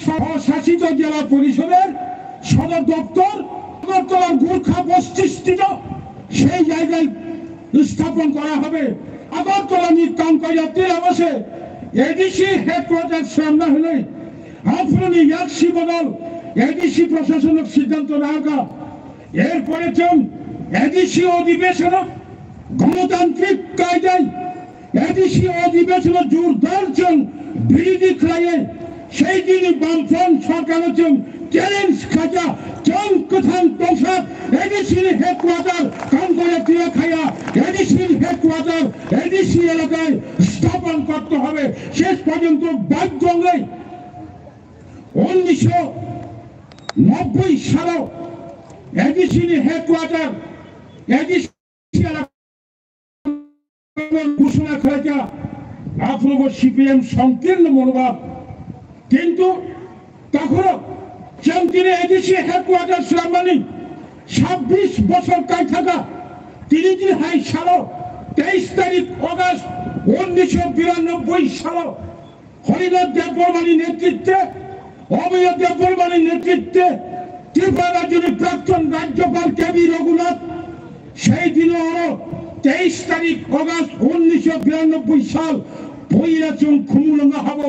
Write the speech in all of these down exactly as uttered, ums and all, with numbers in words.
স্বশাসিত জেলা পরিষদের সদর দপ্তর আগরতলার গোর্খা বস্তিস্থিত সেই জায়গায় স্থাপন করা হবে। আগরতলা নিতাম কয়া তেরাবাসে এডিসি হেডকোয়ার্টার সামনে হলে আফরনি ইয়াকসি বদল এডিসি প্রশাসনিক সিদ্ধান্ত নেওয়া। এরপরে চুম এডিসি অধিবেশন গণতান্ত্রিক কায়দায় এডিসি অধিবেশন জোরদার চুম বিরোধী খাইয়ে সেই দিনই বামফ্রন্ট সরকার চুম চ্যালেঞ্জ খাজা চুম কথান তংসার এডিসি হেডকোয়ার্টার কাম করে তুলে খায়া এডিসি হেডকোয়ার্টার এডিসি এলাকায় স্থাপন করতে হবে। শেষ পর্যন্ত বাধ্য হয়ে উনিশশো নব্বই সালে এডিসি হেডকোয়ার্টার এডিসি ঘোষণা করেছে আফ্রোগো সিপিএম সংকীর্ণ মনোভাব। কিন্তু তখনও চৌধুরী এডিসি হেডকোয়ার্টার শ্রামণী ছাব্বিশ বছর কাই থাকা তিনি দিন হাই সালো তেইশ তারিখ অগাস্ট উনিশশো বিরানব্বই সালো হরিনাথ দেববর্মানি নেতৃত্বে, অমিয় দেববর্মানি নেতৃত্বে ত্রিপুরা রাজ্যের প্রাক্তন রাজ্যপাল কে বি রঘুনাথ সেই দিনও আরো তেইশ তারিখ অগাস্ট উনিশশো বিরানব্বই সাল পইলা চুম খুমুলঙ্গা হব।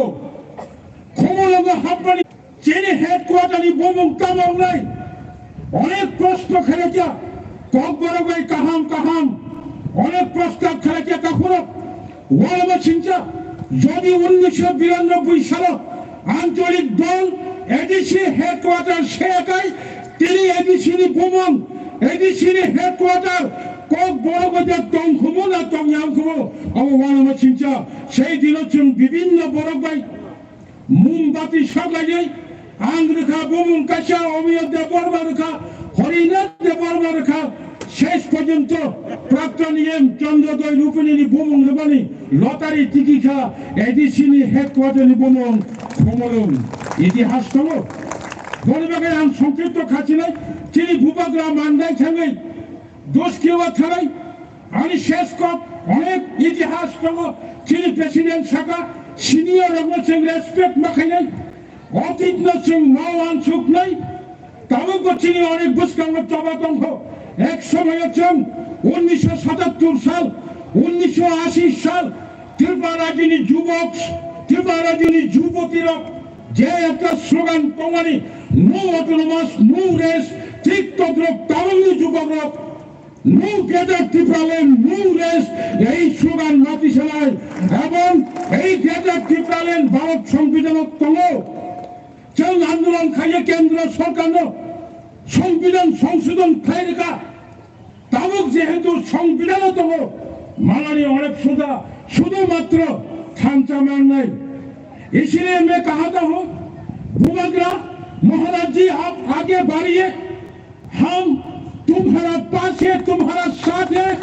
খুমুলঙ্গা হবনি চিনি হেডকোয়ার্টারনি বমুং tabok nai. Onek proshno khailaikia, Kokborok bai kaham kaham onek prostab khailaikia takhurok. Walama singcha, jodi unnisho biranoboi salo ancholik dol A D C headquarter seyakai, tini A D C ni bumung, A D C ni headquarter Kokborok bai tongkhumu na tongyangkhumu, abo walama singcha. Sei dino chwng bibinno borok bai mombati saklaiwi ang rwkha, bumung kaisa Omiyo Debbarma rwkha, Horinath Debbarma rwkha, shesh porjonto Prakton E M Chandrodoi Rupinini bumung rwmani lottery tiki kha A D C ni headquarter ni bumung Khumulwng. Itihas tongo. Boni bagwi ang songkirto khasinai, chini Bubagra mandai thangwi Doskeo thanai, ani shesh kok onek itihas tongo, chini president saka, senior rokno chwng respect ma khainai, otitno chwng ma wansuknai, tabukbo chini onek bwskango choba tongkho. Ek somoyo chwng unnisho satattur sal, unnisho ashi sal, Tripura rajyoni jubok, Tripura rajyoni juboti rok je ekta slogan tongmani, "No autonomous, no rest," thik todrok tabukni jubok rok, "No Greater Tipraland, no rest," ei slogan mati sanai, ebong ei Greater Tipraland Bharat Songbidanot tongo. Chwng andolon khaiye kendro sorkarno Songbidan songsodon khlai rwkha. Tabuk jehetu Songbidan o tongo, malani onek suda sudu matro thansa mangnai. Isiliye main kahata hu, Bubagra Maharaj ji aap aage badhiye, hum tumhara paas hai, tumhara saath hai.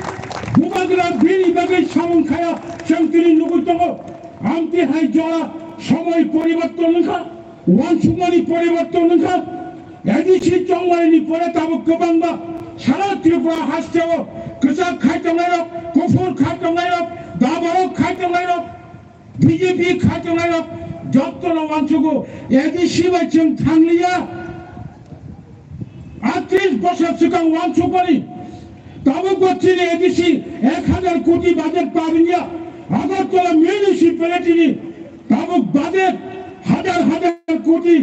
Bubagra bini bagwi samung khaya, chwng tini nugwi tongo. Amtwi hai jora somoi poriborton wngkha, wansukmani poriborton wngkha. A D C chongmani pore tabuk kwbangma sara Tripura hasteo kwchak khai tongnairok, kuphur khai tongnairok, dabarok khai tongnairok, B J P khai tongnairok jottono wansugo, A D C bai chwng thangliya. Atris bosor swkang wansukmani tabuk bo chini A D C ek hazar koti budget pariya. Agartala municipality ni tabuk budget hazar hazar koti.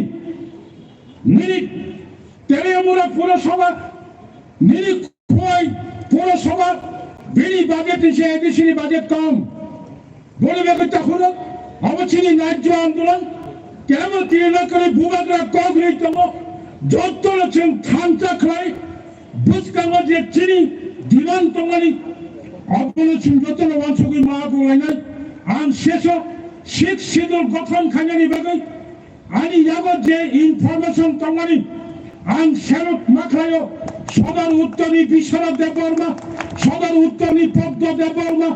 Nini Teriamura Purasabha, nini Khowai Purasabha, bini budget ni se A D C ni budget kom. Boni bagwi takhurok, abo chini naijo andolon, kebo tirina kwrwi Bubagra kok rwi tongo, jottono chwng thansa khlai, bwskango je chini demand tongmani, abono chwng jottono wansugwi ma kok lainai. Ang seso Sixth Schedule gothon khainani bagwi, ani yago je information tongmani, ang salute ma khlaio. Sodor Uttorni Biswanath Debbarma, Sodor Uttorni Padma Debbarma,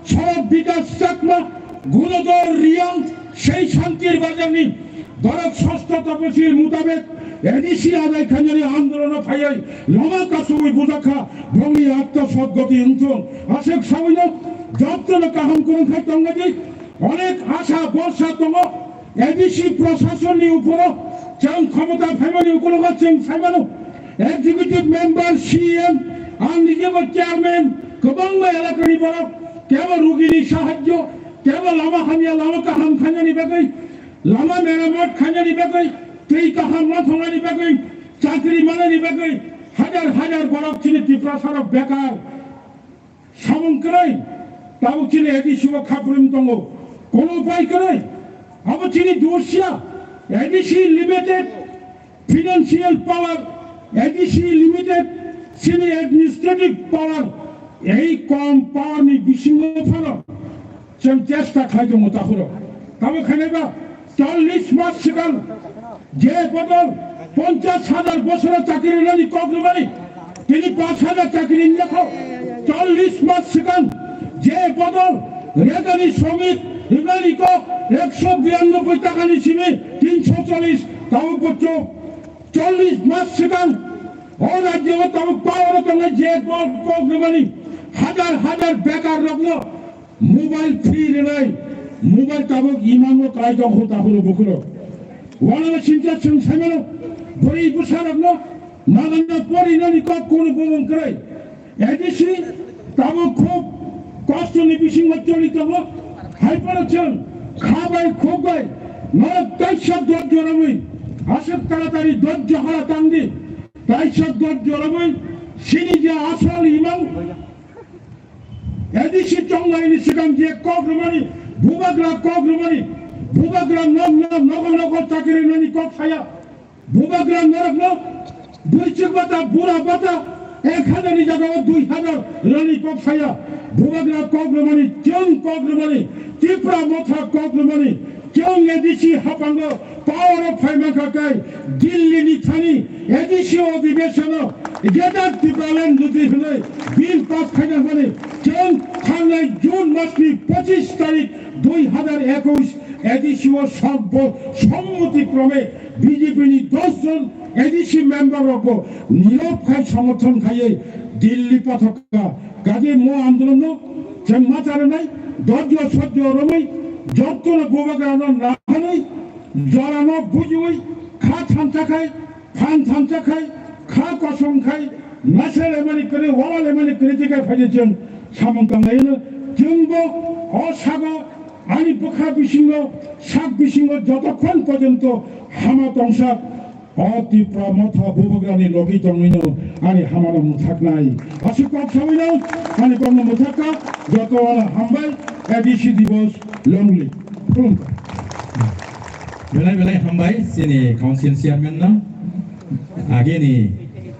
Sodor Bikas Chakma, Gunodhar Reang, sei Shantir Bazarni borok sosto tapasir mutabek A D C adai khainani andolono phaiwi lama kasugwi bujakha, bongni atma sodgoti wngthung. Aswk sawino jottono kaham kwrwng khai tongmadi, onek asha borsa tongo. A D C prasasonni uphoro chwng khomota phaimani ukulogo chwng saimano, executive member, C M, ang nijebo chairman, kwbangma elakani borok, kebo rugini sahajjo, kebo lama hamya lama kaham khainani bagwi, lama meramot khainani bagwi, twi kaham nathoknani bagwi, chakri manani bagwi, hajar hajar borok chini Tiprasarok bekar. Samung kwrwi, tabuk chini A D C o khaprwng tongo. Kono upai kwrwi, abo chini dos ya. A D C limited financial power, A D C limited chini administrative power. Ei kom power ni bisingo phano chwng chesta khlai tongo takhuro. Tamo khainai ba chollish mas swkang je bodol ponchash hajar bosoro chakri rwnani kok rwmani, tini panch hajar chakri rwkha. Chollish mas swkang je bodol rwjani sromik rwnani kok ekso biyanoboi takani simi tinso chollish tamo bochok. Chollish mas swkang o rajyo o tamo power o tongnai je kok rwmani hajar hajar bekar rokno mobile free rwnai, mobile tabuk imango kai tong kho takhuro bukhuro. Wanama sincha chwng saimano, bwrwi bwsarokno nagana porinani kok kunu bumung kwrwi. A D C tabuk khub kostoni bisingo choli tongo. Hai phano chwng kha bai khuk bai norok kaisa dot jorabwi aswk taratari dot johara tangdi. Kaisa dot jorabwi chini je asol imang A D C chonglaini swkang je kok rwmani, bubagra kok rwmani, bubagra nok nok nogo nogo chakri rwnani kok saya. Bubagra norokno bwrwichwk bata, bura bata, ek hajar ni jaga o dui hajar rwnani kok saya. Bubagra kok rwmani, chwng kok rwmani, Tipra Motha kok rwmani, chwng A D C hapango power o phaimankha kai Delhi ni thani A D C odhibeshon o Greater Tipraland Luti hwnwi bill pass khaina hwnwi chwng thangnai June mas ni pochis tarik dui hajar ekush A D C o sorbo sommoti krome B J P ni dos jon A D C member rokbo nirok khai somorthon khaiwi Delhi pathaka. Kadi mo andolon no chwng ma charwnai dojjo sojjo romwi jottono bubagrano nahanwi jorano bujiwi kha thansa khai phan thansa khai kha kosong khai masa lemani kwrwi wala lemani kwrwi tikai phaidi chwng samung tanglaino. Chwngbo o sago ani bwkha bisingo sak bisingo jotokhon porjonto hama tongsa o Tipra Motha bubagrani logi tongwino ani hamano mwthaknai. Aswk kok sawino ani kokno mwthakka, jotono hambai, A D C Divas, long live. Khulumkha. Belai belai hambai chini council chairman no. Ageni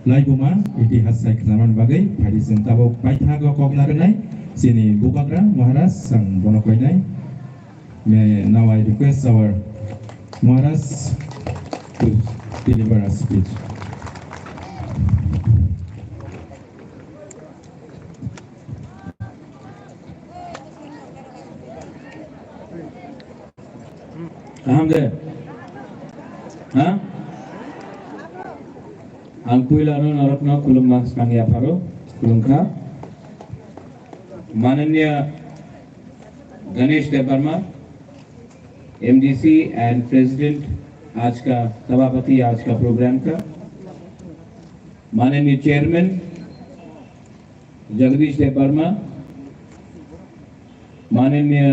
laibuma itihas sai khnaman bagwi phaidi chwng tabuk paithago kok narwnai chini bubagra Maharaj chwng bono koinai. May now I request our Maharaj to deliver a speech. Kaham de? Ha? Ang puila no norokno khulumma swkang yapharo, khulumkha. माननीय गणेश Debbarma, MDC and president आज का सभापति आज का प्रोग्राम का, माननीय चेयरमैन जगदीश देववर्मा, माननीय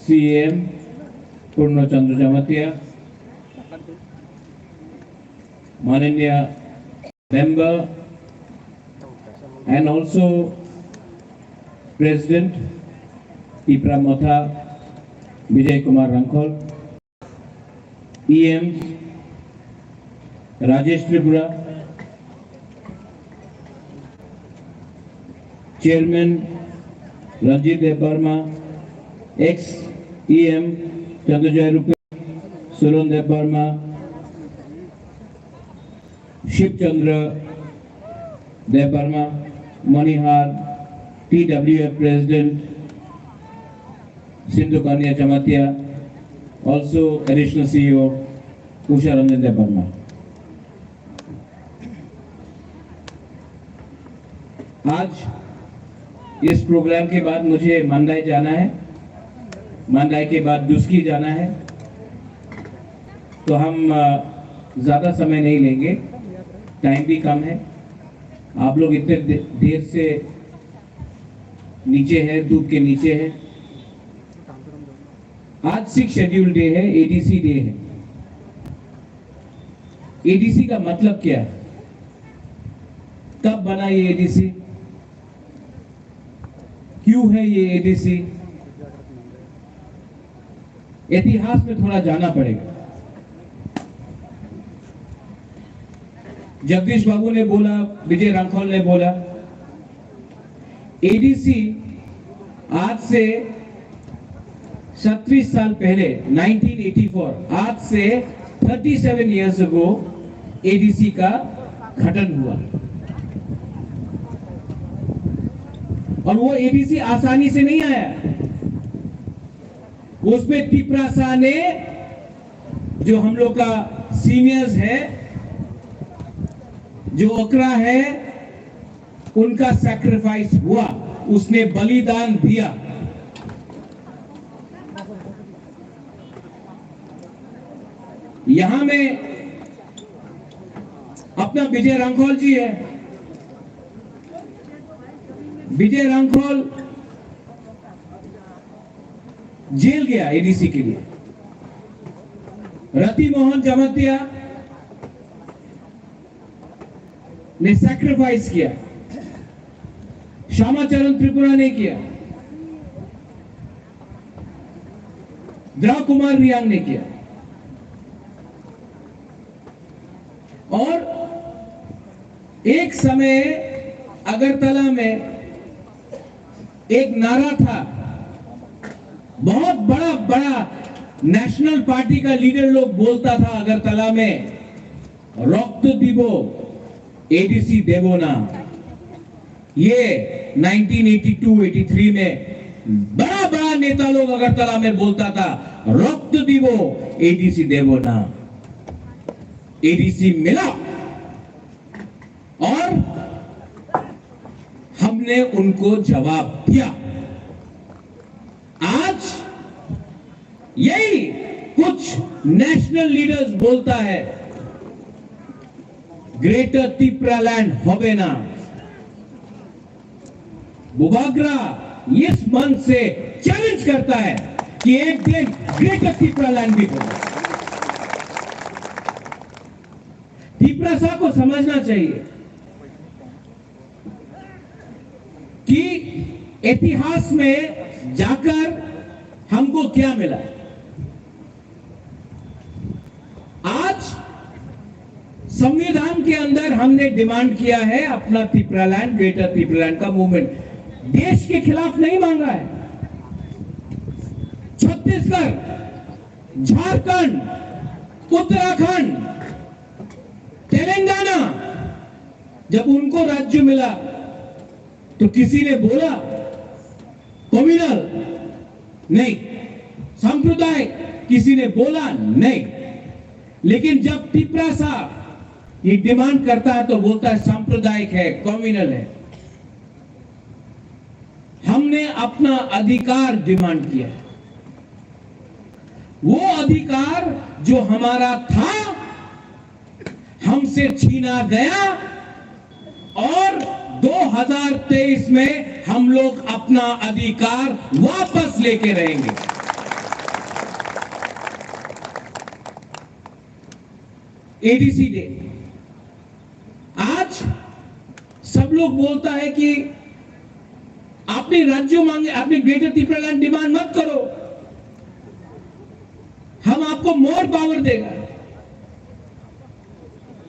सीएम पूर्ण चंद्र जमातिया, माननीय member and also president Tipra Motha Vijay Kumar Rangkhol, EM Rajesh Tripura, chairman Ranjit Deb Barma, ex EM Chandrajay Rupe, Suran Deb Barma, Shivchandra Deb Barma, Manihar, TWF president Sindhu Kania Jamatia, also additional CEO Usha Ranjan Deb Barma. आज इस प्रोग्राम के बाद मुझे मंडाई जाना है, मंडाई के बाद दुस्की जाना है। तो हम, अ, ज्यादा समय नहीं लेंगे, टाइम भी कम है। आप लोग इतने दे-, देर से नीचे हैं, धूप के नीचे हैं। आज सिक्स शेड्यूल डे है, एडीसी डे है। एडीसी का मतलब क्या है? कब बना ये एडीसी? क्यों है ये एडीसी? इतिहास में थोड़ा जाना पड़ेगा। जगदीश बाबू ने बोला, विजय रांखल ने बोला, एडीसी आज से सत्ताईस साल पहले, नाइनटीन एटी फ़ोर, आज से thirty seven years ago ADC का गठन हुआ। और वो एडीसी आसानी से नहीं आया। उसमें तिपरासा ने, जो हम लोग का सीनियर्स है, जो ओकरा है, उनका सैक्रिफाइस हुआ, उसने बलिदान दिया। यहाँ में अपना विजय रांखोल जी है। विजय रांखोल जेल गया एडीसी के लिए। रति मोहन जमातिया ने सैक्रिफाइस किया, श्यामाचरण त्रिपुरा ने किया, द्रा कुमार रियांग ने किया। और एक समय अगरतला में एक नारा था, बहुत बड़ा बड़ा नेशनल पार्टी का लीडर लोग बोलता था अगरतला में, "रक्त दिबो, एडीसी देबो ना।" ये nineteen eighty two eighty three में बड़ा बड़ा नेता लोग अगरतला में बोलता था, "रक्त दिबो, एडीसी देबो ना।" एडीसी मिला और हमने उनको जवाब दिया। आज यही कुछ नेशनल लीडर्स बोलता है, "ग्रेटर तिपरालैंड होबे ना।" बुबाग्रा इस मंच से चैलेंज करता है कि एक दिन ग्रेटर तिपरालैंड भी होगा। तिपरासा को समझना चाहिए कि इतिहास में जाकर हमको क्या मिला। आज संविधान के अंदर हमने डिमांड किया है अपना तिपरालैंड, ग्रेटर तिपरालैंड का मूवमेंट। देश के खिलाफ नहीं मांगा है। छत्तीसगढ़, झारखंड, उत्तराखंड, तेलंगाना, जब उनको राज्य मिला तो किसी ने बोला कम्युनल? नहीं। सांप्रदायिक किसी ने बोला? नहीं। लेकिन जब तिपरासा ये डिमांड करता है तो बोलता है सांप्रदायिक है, कम्युनल है। हमने अपना अधिकार डिमांड किया। वो अधिकार जो हमारा था, हमसे छीना गया और दो हज़ार तेईस में हम लोग अपना अधिकार वापस लेके रहेंगे। ADC day. आज सब लोग बोलता है कि आपने राज्यों मांगे, आपने ग्रेटर तिपरालैंड डिमांड मत करो, हम आपको मोर पावर देगा।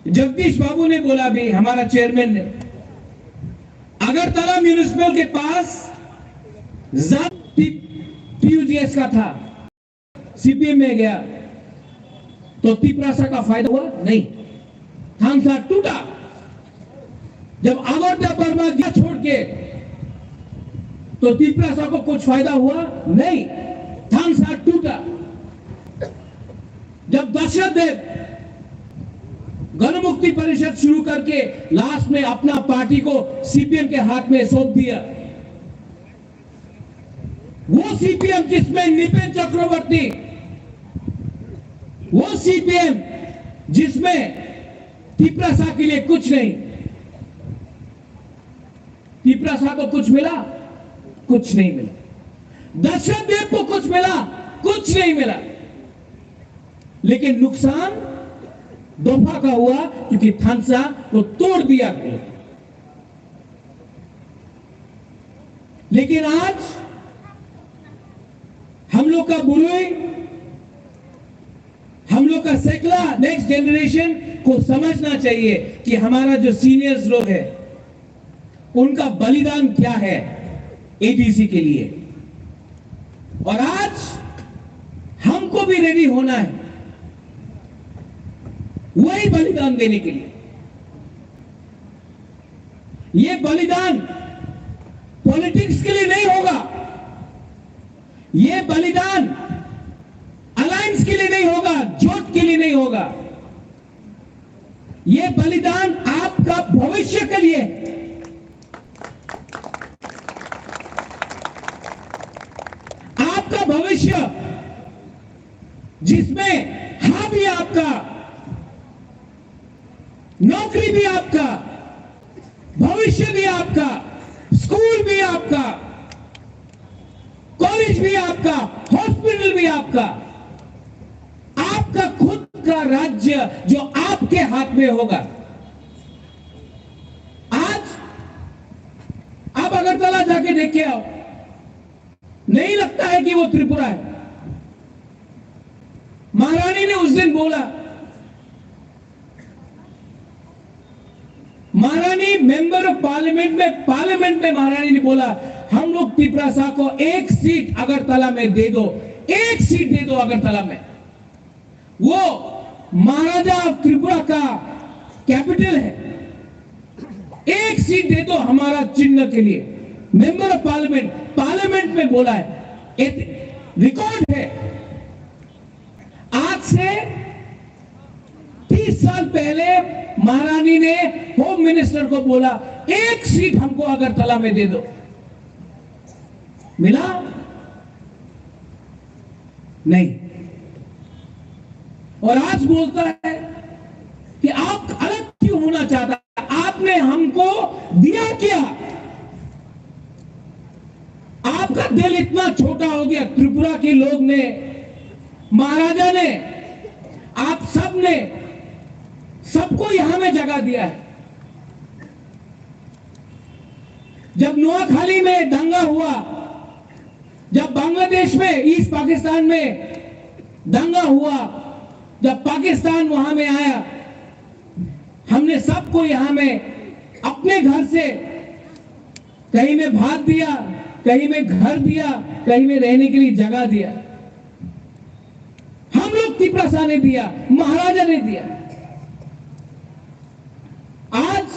जगदीश बाबू ने बोला भी, हमारा चेयरमैन ने, अगरतला म्युनिसिपल के पास ज्यादा टीयूजीएस का था, सीपीएम में गया तो तिपरासा का फायदा हुआ? नहीं, थानसा टूटा। जब आगरतला वर्मा गया छोड़ के तो तिपरासा को कुछ फायदा हुआ? नहीं, थानसा टूटा। जब दशरथ देव गणमुक्ति परिषद शुरू करके लास्ट में अपना पार्टी को सीपीएम के हाथ में सौंप दिया, वो सीपीएम जिसमें नृपेन चक्रवर्ती वो सीपीएम जिसमें तिपरासा के लिए कुछ नहीं, तिपरासा को कुछ मिला? कुछ नहीं मिला। दशरथ देव को कुछ मिला? कुछ नहीं मिला। लेकिन नुकसान दोफा का हुआ, क्योंकि थानसा को तोड़ दिया गया। लेकिन आज हम लोग का बुरुई, हम लोग का सेकला, नेक्स्ट जनरेशन को समझना चाहिए कि हमारा जो सीनियर्स लोग हैं, उनका बलिदान क्या है एडीसी के लिए। और आज हमको भी रेडी होना है वही बलिदान देने के लिए। ये बलिदान पॉलिटिक्स के लिए नहीं होगा, ये बलिदान अलायंस के लिए नहीं होगा, जोट के लिए नहीं होगा। ये बलिदान आपका भविष्य के लिए, आपका भविष्य, जिसमें हाँ भी आपका, नौकरी भी आपका, भविष्य भी आपका, स्कूल भी आपका, कॉलेज भी आपका, हॉस्पिटल भी आपका, आपका खुद का राज्य जो आपके हाथ में होगा। आज आप अगरतला जाके देख के आओ, नहीं लगता है कि वो त्रिपुरा है। महारानी ने उस दिन बोला, महारानी मेंबर ऑफ पार्लियामेंट में, पार्लियामेंट में महारानी ने बोला, हम लोग तिपरासा को एक सीट अगरतला में दे दो, एक सीट दे दो अगरतला में। वो महाराजा ऑफ त्रिपुरा का कैपिटल है, एक सीट दे दो हमारा चिन्ह के लिए। मेंबर ऑफ पार्लियामेंट, पार्लियामेंट में बोला है, रिकॉर्ड है। आज से तीस साल पहले महारानी ने होम मिनिस्टर को बोला, एक सीट हमको अगरतला में दे दो। मिला? नहीं। और आज बोलता है कि आप अलग क्यों होना चाहता है? आपने हमको दिया क्या? आपका दिल इतना छोटा हो गया। त्रिपुरा के लोग ने, महाराजा ने, आप सब ने, सबको यहाँ में जगह दिया है। जब नोआखाली में दंगा हुआ, जब बांग्लादेश में, ईस्ट पाकिस्तान में दंगा हुआ, जब पाकिस्तान वहां में आया, हमने सबको यहाँ में अपने घर से कहीं में भात दिया, कहीं में घर दिया, कहीं में रहने के लिए जगह दिया। हम लोग तिपरासा ने दिया, महाराजा ने दिया। आज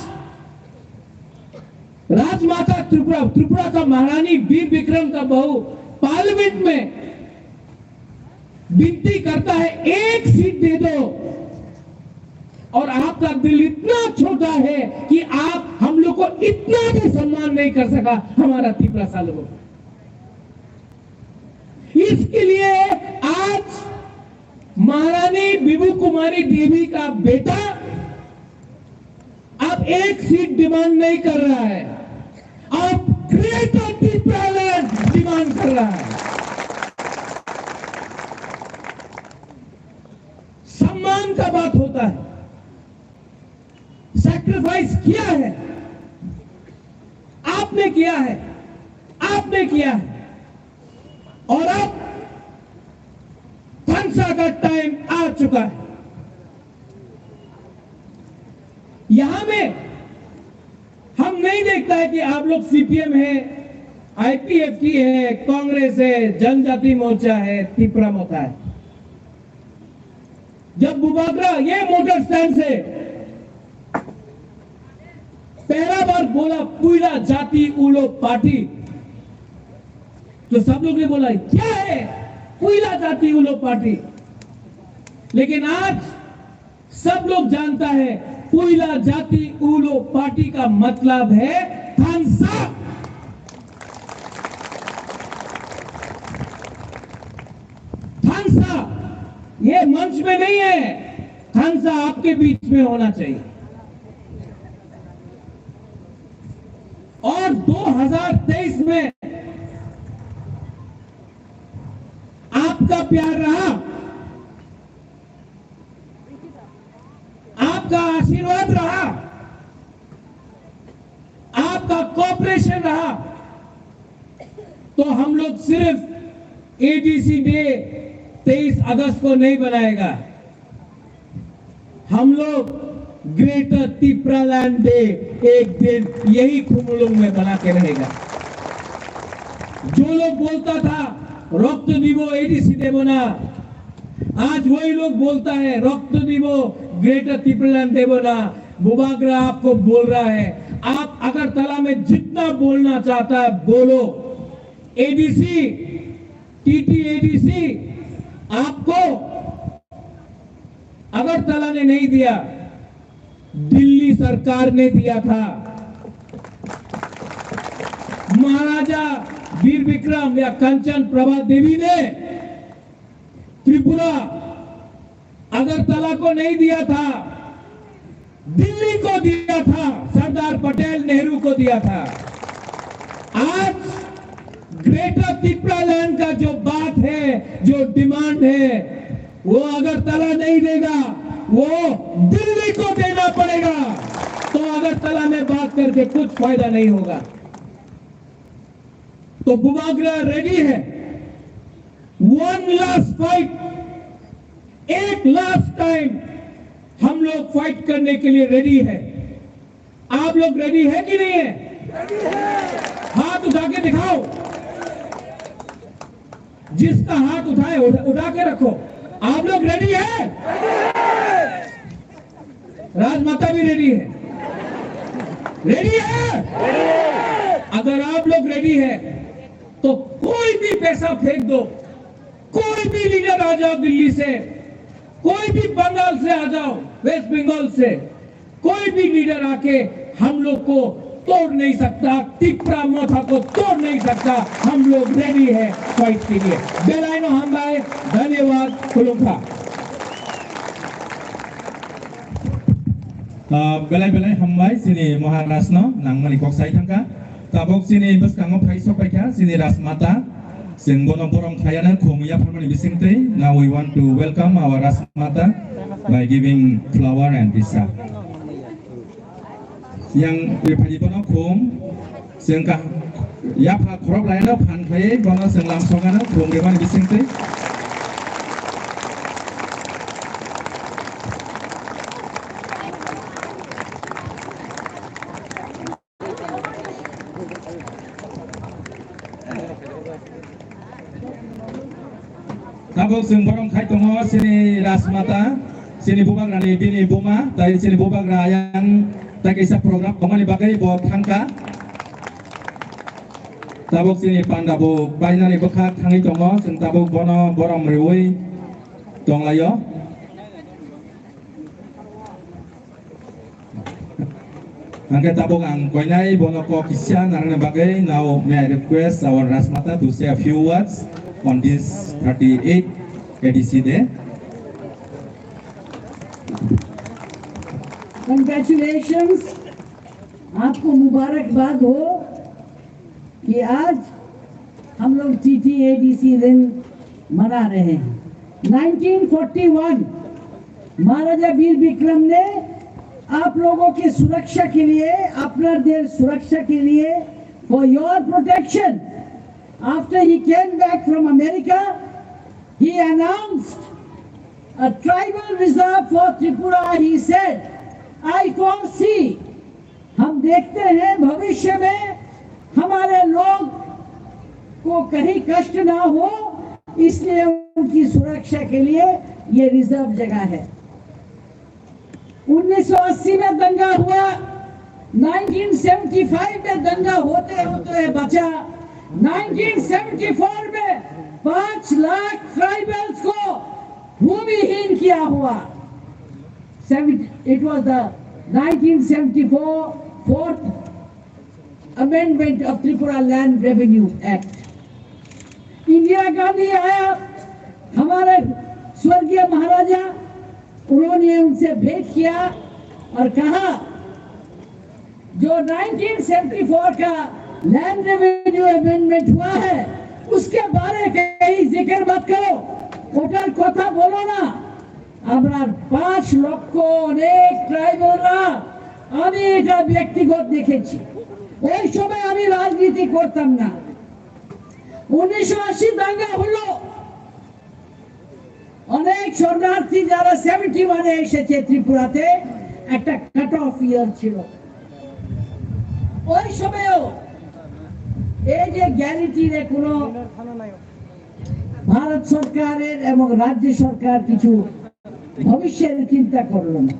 राजमाता त्रिपुरा, त्रिपुरा का महारानी वीर विक्रम का बहू पार्लियामेंट में विनती करता है, एक सीट दे दो। और आपका दिल इतना छोटा है कि आप हम लोग को इतना भी सम्मान नहीं कर सका, हमारा तिपरासा लोगों को। इसके लिए आज महारानी विभू कुमारी देवी का बेटा अब एक सीट डिमांड नहीं कर रहा है, अब ग्रेटर तिपरालैंड डिमांड कर रहा है। सम्मान का बात होता है, सैक्रिफाइस किया है, आपने किया है, आपने किया है। और अब थानसा का टाइम आ चुका है। यहाँ में हम नहीं देखता है कि आप लोग सीपीएम है, आईपीएफटी है, कांग्रेस है, जनजाति मोर्चा है, तिपरा मोर्चा है। जब बुबागरा ये मोटर स्टैंड से पहला बार बोला पुइला जाति उलो पार्टी, तो सब लोग ने बोला, क्या है पुइला जाति उलो पार्टी? लेकिन आज सब लोग जानता है, पुइला जाति उलो पार्टी का मतलब है थानसा। थानसा, ये मंच में नहीं है, खान साहब आपके बीच में होना चाहिए। और दो हज़ार तेईस में आपका प्यार रहा, आपका आशीर्वाद रहा, आपका कोऑपरेशन रहा, तो हम लोग सिर्फ एडीसी डे तेईस अगस्त को नहीं बनाएगा, हम लोग ग्रेटर तिप्रालैंड डे एक दिन यही खुमलुंग में बना के रहेगा। जो लोग बोलता था रक्त दिबो एडीसी देबो ना, आज वही लोग बोलता है रक्त दिबो ग्रेटर तिप्रालैंड देबो ना। बुबाग्रा आपको बोल रहा है, आप अगरतला में जितना बोलना चाहता है बोलो। एडीसी, टीटीएडीसी आपको अगरतला ने नहीं दिया, दिल्ली सरकार ने दिया था। महाराजा वीर विक्रम या कंचन प्रभा देवी ने त्रिपुरा अगरतला को नहीं दिया था, दिल्ली को दिया था, सरदार पटेल नेहरू को दिया था। आज ग्रेटर तिप्रालैंड का जो बात है, जो डिमांड है, वो अगरतला नहीं देगा, वो दिल्ली को देना पड़ेगा। तो अगरतला में बात करके कुछ फायदा नहीं होगा। तो बुबाग्रा रेडी है, वन लास्ट फाइट, एक लास्ट टाइम हम लोग फाइट करने के लिए रेडी है। आप लोग रेडी है कि नहीं है? हाथ उठा के दिखाओ। जिसका हाथ उठाए, उठा, उठा के रखो। आप लोग रेडी है? राजमाता भी रेडी है। रेडी है? अगर आप लोग रेडी है तो कोई भी पैसा फेंक दो, कोई भी लीडर आ जाओ दिल्ली से, कोई भी बंगाल से आ जाओ, वेस्ट बंगाल से, कोई भी लीडर आके हम लोग को तोड़ नहीं सकता, तिप्रा मोथा को तोड़ नहीं सकता। हम लोग रेडी है फाइट के लिए। Belai no hambai, dhanyawad, khulumkha. Ah, belai belai hambai chini Maharaj no nangmani kok sai thangkha. Tabok chini bwskango phai sok paikha chini Rajmata. Chwng bono borom khlaiya na khum yapharmani bisingtwi. Now we want to welcome our Rajmata by giving flower and disa. Yang riphaji bono khum chwng ka yapha khorok laino phan khlaiwi bono chwng lamsokgano khum rimani bisingtwi. Tabuk chwng borom khai tongo chini Rajmata, chini bubagrani bini buma, tai chini bubagra ayang tai kaisa program tongmani bagwi bo thangkha. Tabuk chini panda bo bainani bwkha thangwi tongo, chwng tabuk bono borom riwi tonglaio. Hingke tabuk ang koinai bono kok kisa narwkna bagwi, now may I request our Rajmata to say a few words on this thirty-eight A D C day. Congratulations, आपको मुबारकबाद हो। कि आज हम लोग टीटीएडीसी दिन मना रहे हैं। नाइनटीन फ़ोर्टी वन महाराजा वीर विक्रम ने आप लोगों की सुरक्षा के लिए, अपना देश सुरक्षा के लिए, for your protection, after he came back from America, he announced a tribal reserve for Tripura. He said, "I foresee हम देखते हैं भविष्य में हमारे लोग को कहीं कष्ट ना हो, इसलिए उनकी सुरक्षा के लिए ये रिजर्व जगह है।" उन्नीस सौ अस्सी में दंगा हुआ, नाइनटीन सेवेंटी फ़ाइव में दंगा होते होते बचा, नाइनटीन सेवेंटी फ़ोर में पाँच लाख ट्राइबल्स को भूमिहीन किया हुआ। Seven, it was the nineteen seventy-four Fourth Amendment of Tripura Land Revenue Act. Indira गांधी आया, हमारे स्वर्गीय महाराजा, उन्होंने उनसे भेंट किया और कहा, जो नाइनटीन सेवेंटी फ़ोर का लैंड रेवेन्यू अमेंडमेंट हुआ है, उसके बारे कहीं जिक्र मत करो, ওটার কথা বলো না। আমরা পাঁচ লক্ষ অনেক ট্রাইবালরা, আমি এটা ব্যক্তিগত দেখেছি। ওই সময় আমি রাজনীতি করতাম না। উনিশশো আশি দাঙ্গা হলো, অনেক শরণার্থী যারা সেভেন্টি ওয়ানে এসেছে ত্রিপুরাতে, একটা কাট অফ ইয়ার ছিল। ওই সময়ও এই যে গ্যারান্টির কোনো ভারত সরকারের এবং রাজ্য সরকার কিছু ভবিষ্যতে চিন্তা করলো না।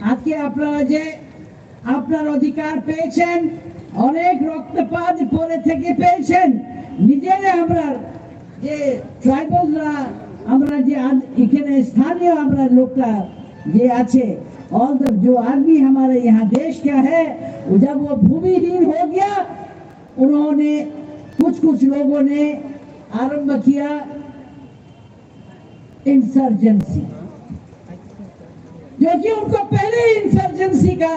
আজকে আপনারা যে আপনার অধিকার পেয়েছেন, অনেক রক্তপাত পরে থেকে পেয়েছেন। নিজেরা আমরা যে ট্রাইবালরা, আমরা যে আজ এখানে স্থানীয় আমরা লোকটা যে আছে, ऑल द जो आदमी हमारे यहाँ देश का है, वो जब वो भूमिहीन हो गया, उन्होंने, कुछ कुछ लोगों ने आरंभ किया इंसर्जेंसी, क्योंकि उनको पहले इंसर्जेंसी का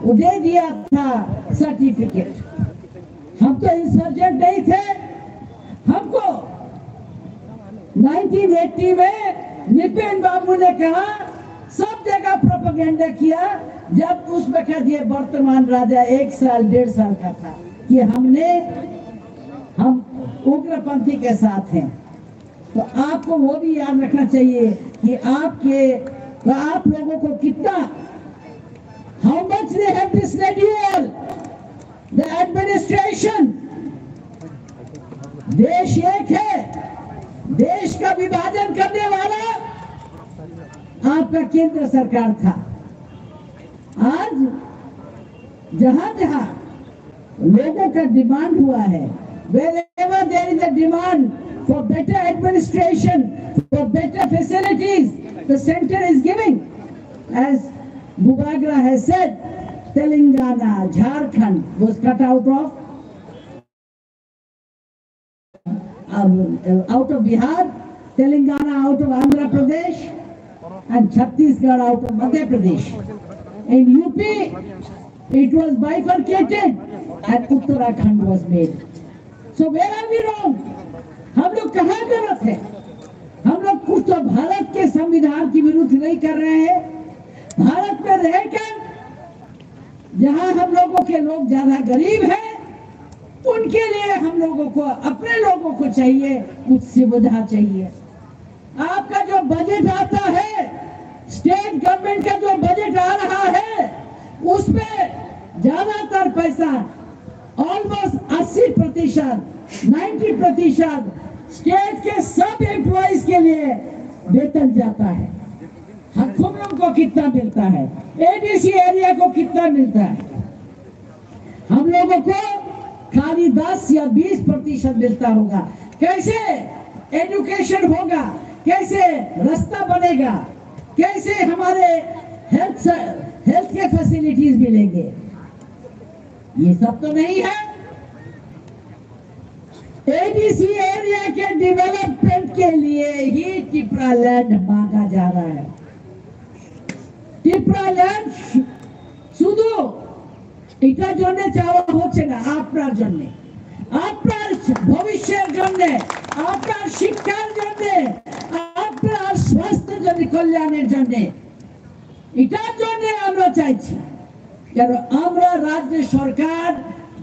वो दे दिया था सर्टिफिकेट। हम तो इंसर्जेंट नहीं थे, हमको नाइनटीन एटी में नृपेन बाबू ने कहा, सब जगह प्रोपेगेंडा किया। जब उस वक्त ये वर्तमान राजा एक साल डेढ़ साल का था कि हमने, हम उग्रपंथी के साथ हैं। तो आपको वो भी याद रखना चाहिए कि आपके, तो आप लोगों को कितना, how much they have disloyal the administration। देश एक है, देश का विभाजन करने वाला आपका केंद्र सरकार था। आज जहां जहां लोगों का डिमांड हुआ है, wherever there is a demand for better administration, for better facilities, the center is giving. As Bubagra has said, Telangana, Jharkhand was cut out of, um, out of Bihar, Telangana out of Andhra Pradesh, and Chhattisgarh out of Madhya Pradesh. In U P, it was bifurcated and Uttarakhand was made. So where are we wrong? हम लोग कहाँ गलत है? हम लोग कुछ तो भारत के संविधान के विरुद्ध नहीं कर रहे हैं। भारत में रहकर जहाँ हम लोगों के लोग ज्यादा गरीब हैं, उनके लिए हम लोगों को, अपने लोगों को चाहिए, कुछ सुविधा चाहिए। आपका जो बजट आता है, स्टेट गवर्नमेंट का जो बजट आ रहा है, उसमें ज्यादातर पैसा, ऑलमोस्ट अस्सी प्रतिशत, नाइंटी प्रतिशत स्टेट के सब एम्प्लॉइज के लिए वेतन जाता है। हर को कितना मिलता है, एडीसी एरिया को कितना मिलता है? हम लोगों को खाली दस या बीस प्रतिशत मिलता होगा। कैसे एजुकेशन होगा, कैसे रास्ता बनेगा, कैसे हमारे हेल्थ, हेल्थ के फैसिलिटीज मिलेंगे, ये सब तो नहीं है। एडीसी एरिया के डेवलपमेंट के लिए ही टिपरा लैंड मांगा जा रहा है। टिपरा लैंड শুধু এটার জন্য চাওয়া হচ্ছে না, আপনার জন্য, আপনার ভবিষ্যতের জন্য, আপনার শিক্ষার জন্য, আপনার স্বাস্থ্য জন্য, কল্যাণের জন্য। এটার জন্য আমরা চাইছি, কারণ আমরা রাজ্য সরকার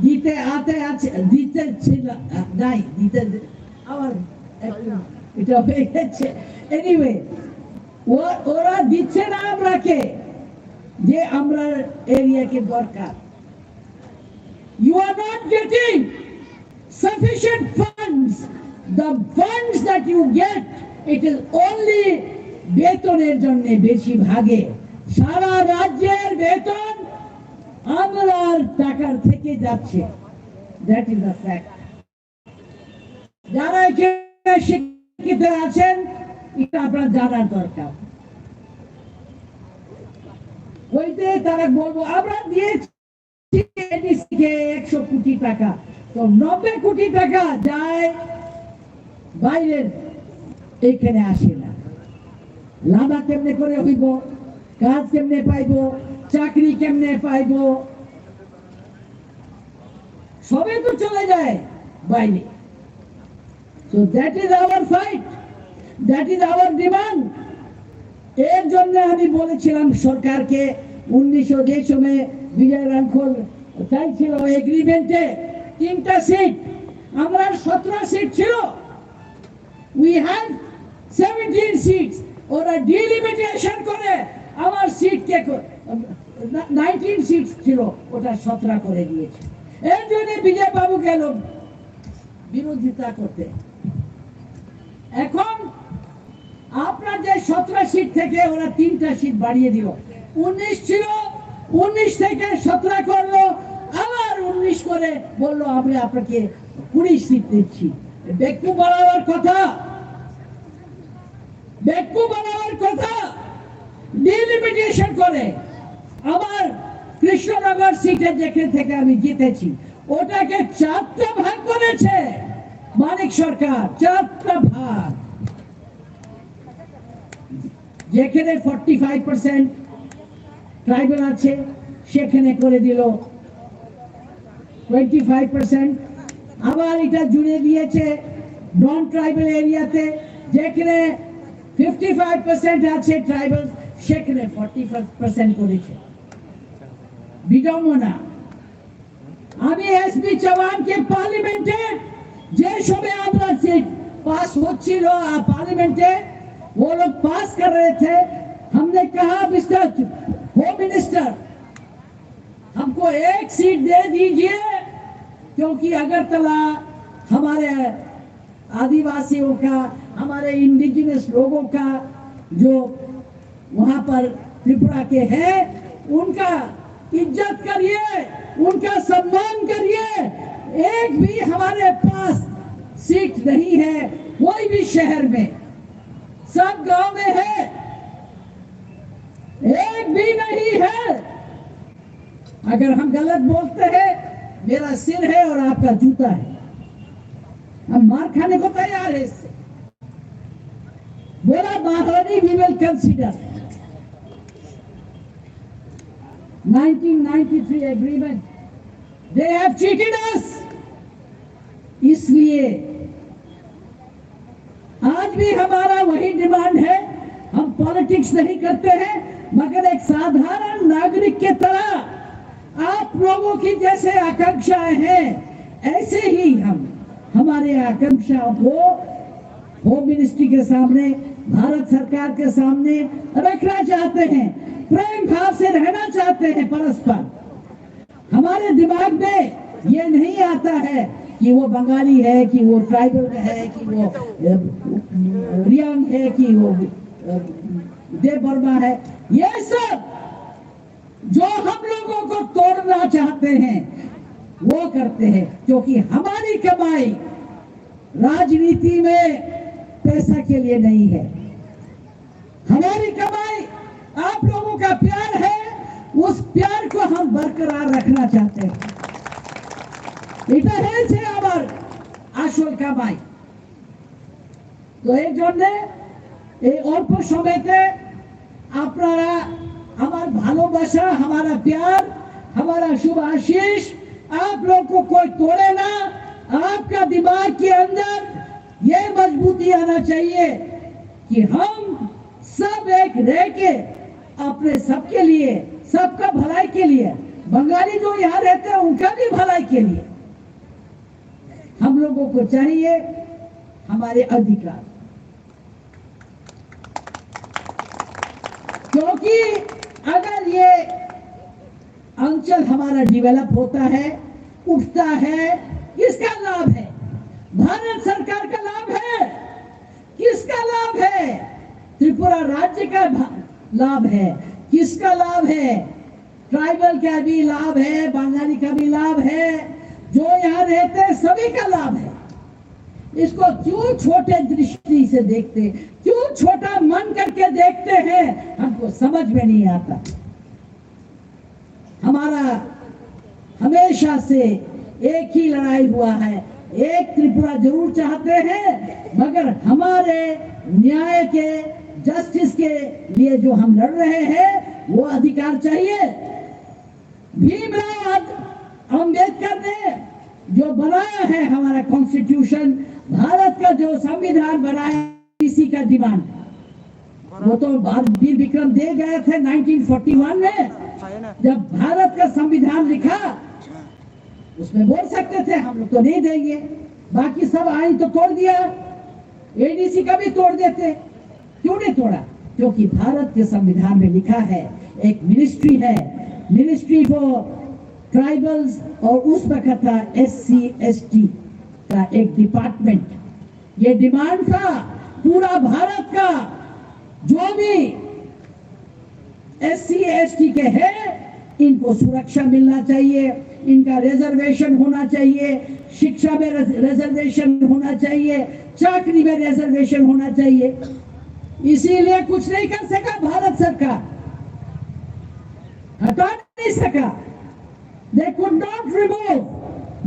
দিতে আতে আছে, দিতে ছিল, নাই, দিতে আমার একটু এটা হয়ে গেছে। এনিওয়ে, ওরা দিচ্ছে না আমরাকে, যে আমরা এরিয়াকে দরকার। You are not getting sufficient funds. The funds that you get, it is only বেতনের জন্য বেশিরভাগে। সারা রাজ্যের বেতন আমরার টাকার থেকে যাচ্ছে। That is the fact. যারা এখানে শিক্ষিত আছেন, এটা আপনার জানার দরকার। ওইতে তারা বলবো, আমরা দিয়েছি এডিসি কে একশো কোটি টাকা, তো নব্বই কোটি টাকা যায় বাইরের, এখানে আসে না। লাভা কেমনে করে হইব, কাজ কেমনে পাইব, চাকরি কেমনে পাইব, সবে তো চলে যায় বাইরে। So that is our fight, that is our demand. এর জন্য আমি বলেছিলাম সরকারকে, উনিশশো যে সময় বিজয় রাঙ্খল চাইছিল এগ্রিমেন্টে তিনটা সিট, আমরা সতেরো সিট ছিল, we have seventeen seats, ওরা ডিলিমিটেশন করে আমার সিটকে নাইনটিন সিট ছিল, ওটা সতেরো করে দিয়েছে। এর জন্য বিজয় বাবু গেল বিরোধিতা করতে। এখন আপনার যে সতেরো সিট থেকে ওরা তিনটা সিট বাড়িয়ে দিল, উনিশ ছিল, উনিশ থেকে সতেরো করলো, আবার উনিশ করে বললো আমরা আপনাকে কুড়ি সিট দিচ্ছি। বেক্কু বাড়াবার কথা, বেক্কু বাড়াবার কথা। ডিলিমিটেশন করে আমার কৃষ্ণনগর সিটে যেখান থেকে আমি জিতেছি, ওটাকে চারটা ভাগ করেছে মানিক সরকার, চারটা ভাগ। যেখানে ফর্টি ফাইভ পার্সেন্ট ট্রাইবাল আছে, সেখানে করে দিল টোয়েন্টি ফাইভ পার্সেন্ট। আবার এটা জুড়ে দিয়েছে নন ট্রাইবাল এরিয়াতে, যেখানে ফিফটি ফাইভ পার্সেন্ট আছে ট্রাইবাল, সেখানে ফর্টি ফাইভ পার্সেন্ট করেছে। বিড়ম্বনা। আমি এসপি চৌহানকে পার্লামেন্টে যে সময় আমরা সিট পাস হচ্ছিল, আ, পার্লামেন্টে वो लोग पास कर रहे थे, हमने कहा, "मिस्टर होम मिनिस्टर, हमको एक सीट दे दीजिए, क्योंकि अगरतला हमारे आदिवासियों का, हमारे इंडिजिनस लोगों का जो वहां पर त्रिपुरा के हैं, उनका इज्जत करिए, उनका सम्मान करिए। एक भी हमारे पास सीट नहीं है, कोई भी शहर में, सब गांव में है, एक भी नहीं है।" अगर हम गलत बोलते हैं, मेरा सिर है और आपका जूता है, हम मार खाने को तैयार है इससे। बोला, महारानी, we will consider nineteen ninety-three agreement, they have cheated us। इसलिए आज भी हमारा वही डिमांड है। हम पॉलिटिक्स नहीं करते हैं, मगर एक साधारण नागरिक की तरह आप लोगों की जैसे आकांक्षाएं हैं, ऐसे ही हम हमारे आकांक्षाओं को होम मिनिस्ट्री के सामने, भारत सरकार के सामने रखना चाहते हैं, प्रेम भाव से रहना चाहते हैं परस्पर। हमारे दिमाग में ये नहीं आता है कि वो बंगाली है, कि वो ट्राइबल है, कि वो, अ, रियांग है, कि वो, अ, देव वर्मा है। ये सब जो हम लोगों को तोड़ना चाहते हैं, वो करते हैं, क्योंकि हमारी कमाई राजनीति में पैसा के लिए नहीं है। हमारी कमाई आप लोगों का प्यार है, उस प्यार को हम बरकरार रखना चाहते हैं। এটাই হচ্ছে আমার আসল কামাই। তো এই জন্য এই অল্প সময়তে আপনারা আমার ভালোবাসা, हमारा प्यार, हमारा शुभ आशीष, आप लोग को कोई तोड़े ना। आपका दिमाग के अंदर ये मजबूती आना चाहिए कि हम सब एक रह के अपने सबके लिए, सबका भलाई के लिए, बंगाली जो यहाँ रहते हैं उनका भी भलाई के लिए हम लोगों को चाहिए हमारे अधिकार। क्योंकि अगर ये अंचल हमारा डेवलप होता है, उठता है, किसका लाभ है? भारत सरकार का लाभ है। किसका लाभ है? त्रिपुरा राज्य का भा-, लाभ है। किसका लाभ है? ट्राइबल का भी लाभ है, बंगाली का भी लाभ है, जो यहाँ रहते हैं सभी का लाभ है। इसको क्यों छोटे दृष्टि से देखते, क्यों छोटा मन करके देखते हैं, हमको समझ में नहीं आता। हमारा हमेशा से एक ही लड़ाई हुआ है, एक त्रिपुरा जरूर चाहते हैं, मगर हमारे न्याय के जस्टिस के लिए जो हम लड़ रहे हैं, वो अधिकार चाहिए। भीमराव अम्बेडकर ने जो बनाया है हमारा कॉन्स्टिट्यूशन, भारत का जो संविधान बनाया, इसी का डिमांड। वो तो बाद वीर विक्रम दे गए थे नाइनटीन फ़ोर्टी वन में, जब भारत का संविधान लिखा, उसमें बोल सकते थे हम लोग तो नहीं देंगे, बाकी सब आइन तो तोड़ दिया, एडीसी का भी तोड़ देते। क्यों नहीं तोड़ा? क्योंकि भारत के संविधान में लिखा है, एक मिनिस्ट्री है, मिनिस्ट्री फॉर ट्राइबल्स, और उस वक्त था एससी एसटी का एक डिपार्टमेंट। ये डिमांड था पूरा भारत का, जो भी एससी एसटी के हैं, इनको सुरक्षा मिलना चाहिए, इनका रिजर्वेशन होना चाहिए, शिक्षा में रिजर्वेशन होना चाहिए, चाकरी में रिजर्वेशन होना चाहिए। इसीलिए कुछ नहीं कर सका भारत सरकार, हटा नहीं सका। They could not remove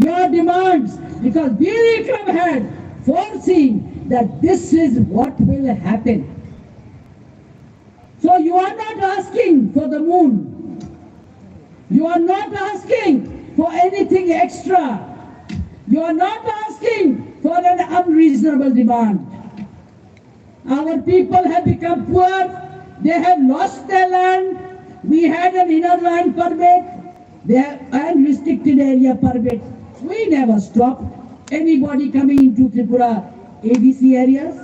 your demands because Veer Vikram had foreseen that this is what will happen. So you are not asking for the moon. You are not asking for anything extra. You are not asking for an unreasonable demand. Our people have become poor. They have lost their land. We had an inner line permit. They have, and restricted area permit. We never stop anybody coming into Tripura A D C areas.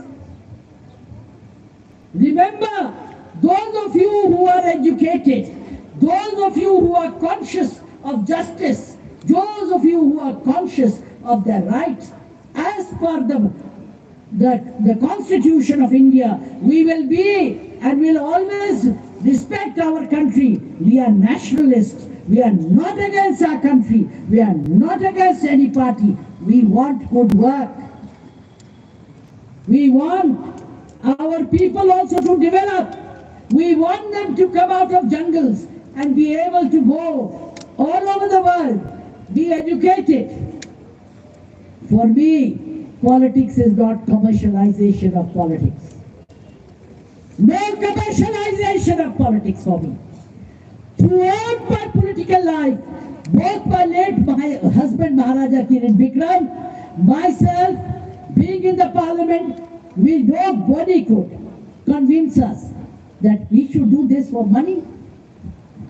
Remember, those of you who are educated, those of you who are conscious of justice, those of you who are conscious of their rights, as per the, the, the Constitution of India, we will be and will always respect our country. We are nationalists. We are not against our country. We are not against any party. We want good work. We want our people also to develop. We want them to come out of jungles and be able to go all over the world, be educated. For me, politics is not commercialization of politics. No commercialization of politics for me. Throughout my political life, both my late my husband Maharaja Kiran Vikram, myself, being in the parliament, we nobody could convince us that he should do this for money.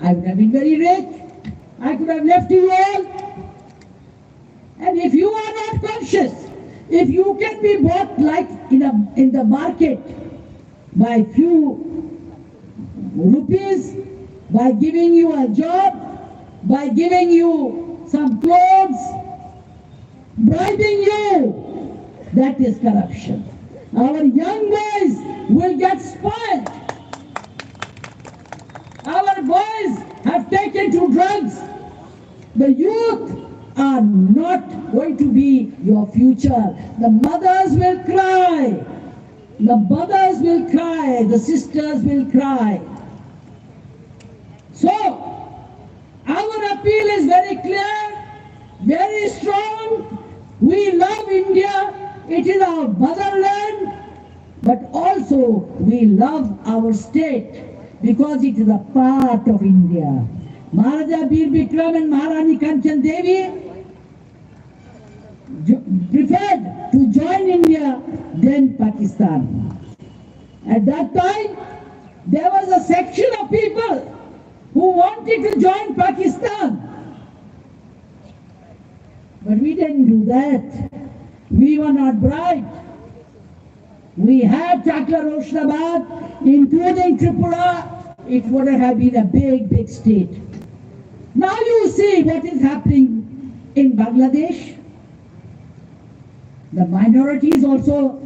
I would have been very rich. I could have left you all. And if you are not conscious, if you can be bought like in a, in the market by few rupees, by giving you a job, by giving you some clothes, bribing you, that is corruption. Our young boys will get spoiled. Our boys have taken to drugs. The youth are not going to be your future. The mothers will cry. The mothers will cry. The sisters will cry. So, our appeal is very clear, very strong. We love India. It is our motherland. But also, we love our state because it is a part of India. Maharaja Bir Bikram and Maharani Kanchan Devi jo- preferred to join India than Pakistan. At that time, there was a section of people who wanted to join Pakistan. But we didn't do that. We were not bribed. We had Chakla Roshnabad, including Tripura, it would have been a big, big state. Now you see what is happening in Bangladesh. The minorities also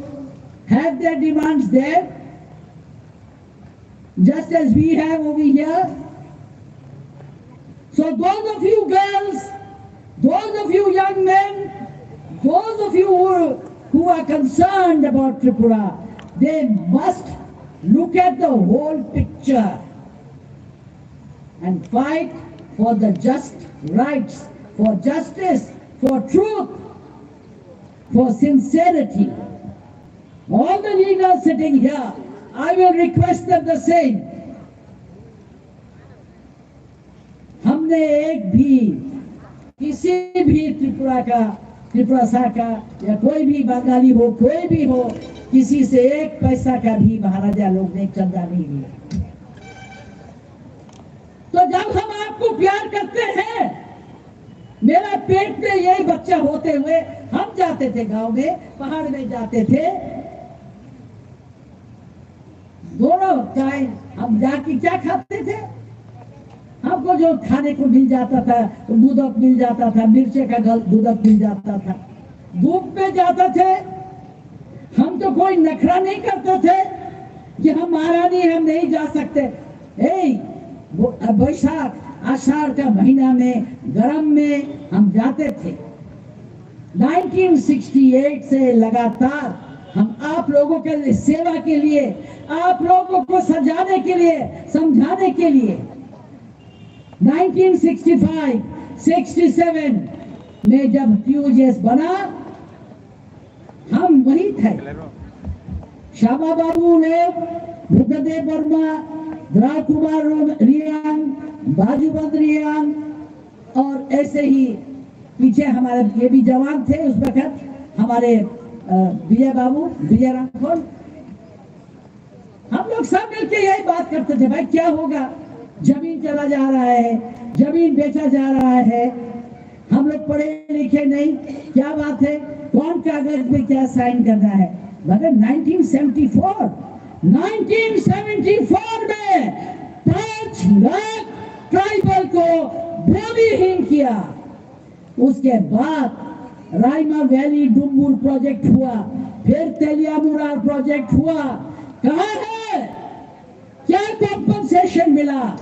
have their demands there, just as we have over here. So those of you girls, those of you young men, those of you who, who are concerned about Tripura, they must look at the whole picture and fight for the just rights, for justice, for truth, for sincerity. All the leaders sitting here, I will request them the same. हमने एक भी किसी भी त्रिपुरा का, त्रिपुरा सा का या कोई भी बंगाली हो, कोई भी हो, किसी से एक पैसा का भी महाराजा लोग ने चंदा नहीं लिया। तो जब हम आपको प्यार करते हैं, मेरा पेट में ये बच्चा होते हुए हम जाते थे गांव में, पहाड़ में जाते थे, दोनों टाइम हम जाके क्या खाते थे? हमको जो खाने को मिल जाता था, गुदक मिल जाता था, मिर्चे का गल-, गुदक मिल जाता था, धूप में जाते थे। हम तो कोई नखरा नहीं करते थे कि हम महारानी, हम नहीं जा सकते। ए, वो, बैशाख, आषाढ़ का महीना में, गर्म में हम जाते थे। नाइनटीन सिक्सटी एट से लगातार हम आप लोगों के लिए, सेवा के लिए, आप लोगों को सजाने के लिए, समझाने के लिए, nineteen sixty five sixty seven में जब टीयूजेएस बना, हम वही थे। श्यामा बाबू ने, बुद्धदेव वर्मा, द्रा कुमार रियांग, बाजूबंद रियांग, और ऐसे ही पीछे हमारे ये भी जवान थे उस वक्त, हमारे, अ, विजय बाबू, विजय राठौर। हम लोग सब मिलके यही बात करते थे, भाई क्या होगा, जमीन चला जा रहा है, जमीन बेचा जा रहा है, हम लोग पढ़े लिखे नहीं, क्या बात है, कौन कागज पे क्या साइन करना है। मगर nineteen seventy four, nineteen seventy four में पाँच लाख ट्राइबल को भूमिहीन किया। उसके बाद राइमा वैली डुम्बुर प्रोजेक्ट हुआ, फिर तेलियामुरार प्रोजेक्ट हुआ। कहाँ है? क्या कॉम्पनसेशन मिला?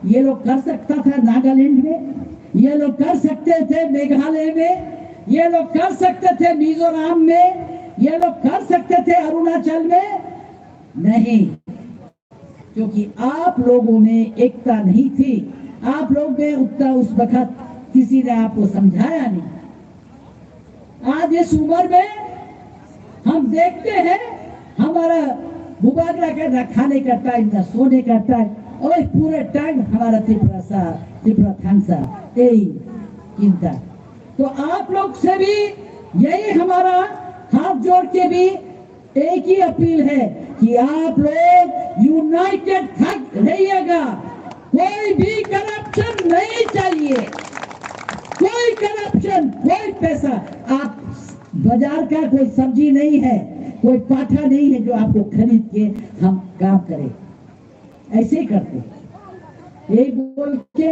ये लोग कर सकता था नागालैंड में, ये लोग कर सकते थे मेघालय में, ये लोग कर सकते थे मिजोरम में, ये लोग कर सकते थे अरुणाचल में। नहीं, क्योंकि आप लोगों में एकता नहीं थी, आप लोग में उतना उस वक्त किसी ने आपको समझाया नहीं। आज इस उम्र में हम देखते हैं, हमारा बुबागरा का ना खाने का टाइम, ना सोने का टाइम, और पूरे टाइम हमारा त्रिपुरा सा, त्रिपुरा थांसा, यही चिंता। तो आप लोग से भी यही हमारा हाथ जोड़ के भी एक ही अपील है कि आप लोग यूनाइटेड थक रहिएगा, कोई भी करप्शन नहीं चाहिए, कोई करप्शन, कोई पैसा। आप बाजार का कोई सब्जी नहीं है, कोई पाठा नहीं है जो आपको खरीद के हम काम करें। ऐसे ही करते हैं। यही बोल के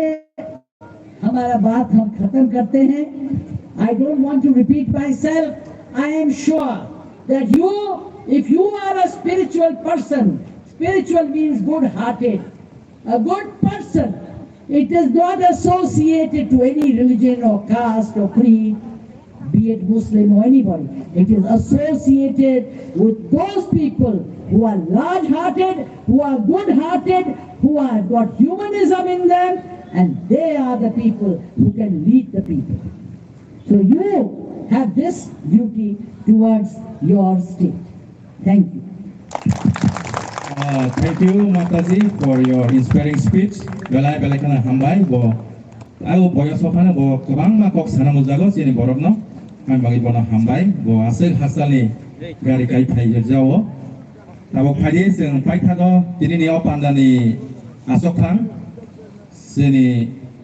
हमारा बात हम खत्म करते हैं। I don't want to repeat myself. I am sure that you, if you are a spiritual person, spiritual means good hearted, a good person. It is not associated to any religion or caste or creed, be it Muslim or anybody. It is associated with those people who are large-hearted, who are good-hearted, who have got humanism in them, and they are the people who can lead the people. So you have this duty towards your state. Thank you. Uh, thank you, Mataji, for your inspiring speech. Belai belai kheno hambai bo. Ago boyos o phano bo kwbangma kok sana mujago chini borokno. Ang bagwi bono hambai. Bo aswk hasalni gari kai phai jao. Tabok phaidi chwng paithago tinini o pandani aswk thang. Chini